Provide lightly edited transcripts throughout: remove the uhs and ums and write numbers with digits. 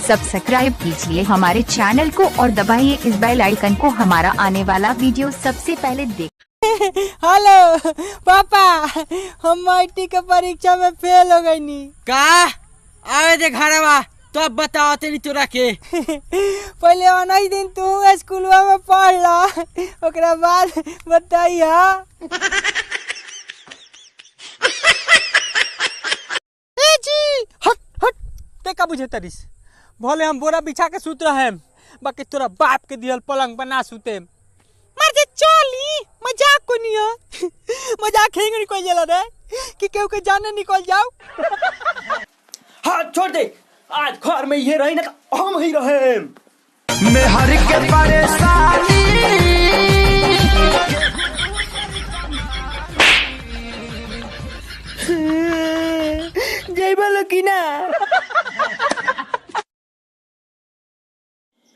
Subscribe कीजिए हमारे channel को और दबाइए इस बेल आइकन को, हमारा आने वाला वीडियो सबसे पहले देख। हेलो पापा, हम मैट्रिक के परीक्षा में फेल हो गई। का आवे दे घरवा तो अब बताओ तेरी तोरा के। पहले 19 दिन तू स्कूलवा में पढ़ ला, ओकरा बाद बताइया। ए जी हट हट, ते का बुझे तरिस? भले हम बोरा बिछा के सुत रहे, बाकी तोरा बाप के दियल पलंग पर ना सुते। मर जे चली, मजाक को नहीं है। मजाक हेंग निकल जाला रे कि केहू के जाने निकल जाओ। हाथ छोड़ दे, आज घर में ये रही ना हम ही रहे। मेहर के परेशानी जय बोलो की ना।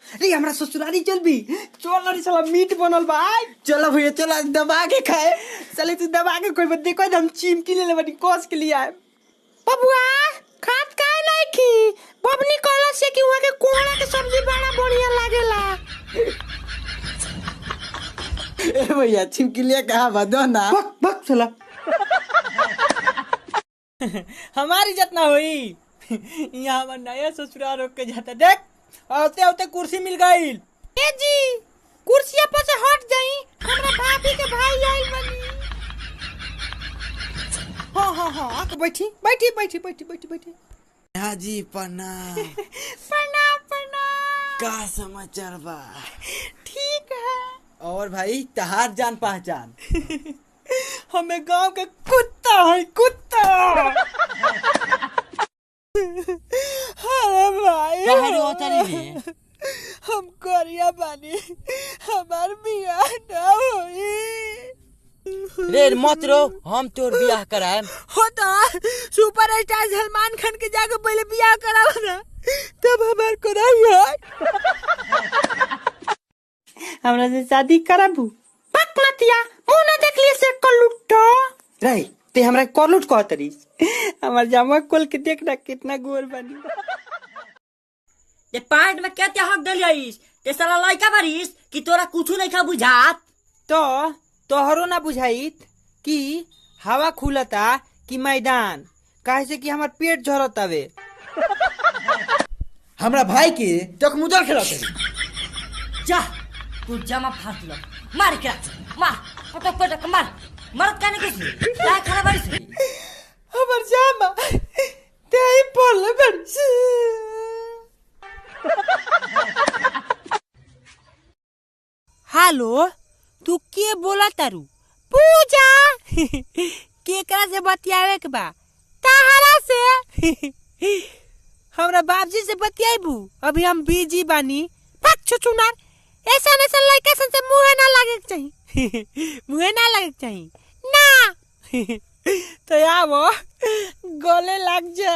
रे हमरा ससुरारी चल भी चल रे, साला मीट बनल बा। चलो भैया चलो, दबा के खाए। साले तू दबा के कोई बदे कोई हम चिमकी ले ले बनी कोस के लिए आए। बबुआ खात काहे नहीं खी? बबनी कहला से कि वहां के कोहड़ा के सब्जी बड़ा बढ़िया लागेला। ए भैया चिमकी कहा बदो ना। बक बक साला हमारी इज्जत ना होई। यहाँ हमार नया ससुराल रोक के जाता, देख आते आते कुर्सी मिल गई। ए जी कुर्सिया पर से हट जाई, हमरा भाभी के भाई आइल बनी। हाँ हाँ हाँ आके बैठी बैठी बैठी बैठी बैठी बैठी। हाँ जी प्रणाम। प्रणाम प्रणाम। का समाचार बा? ठीक है। और भाई तहार जान पहचान? हमें गांव के कुत्ता है कुत्ता। अरे भाई हम करिया बानी, हमार बियाह ना होई। रे मत रो, हम तोर बियाह कराएम। होता सुपर स्टार सलमान खान के जाके पहले बियाह कराओ ना, तब हमार कराई। हमरा से शादी कराबू? पक मतिया मुंह ना देख लिए से कलुट्टो। रे ते हमरा कलुट कहतरी? हमार जामा खोल के देख ना कितना गोर बनी। ये पैंट में क्या हक देलियस? ते साला लइका बारिस कि तोरा कुछ नहीं खा बुझात? तो तोहरो ना बुझाइत कि हवा खुलता कि मैदान, काहे से कि हमार पेट झरतावे। हमरा भाई के तक मुदल खेलत। जा तू जामा फाड़ लो, मार के मार, पटक पटक मार। मरत काने किसी का खड़ा बारिस? हमर जामा ते पड़ले बारिस। हेलो तू के बोला तारू? पूजा। केकरा से बतियावे के बा? ताहरा से। हमरा बाबजी से बतियाबू? अभी हम बिजी बानी। पक छुचुनार, ऐसा ऐसा लड़का सन से मुंह ना लागे के चाही। मुंह ना लागे के चाही ना। तो आवो गले लग जा।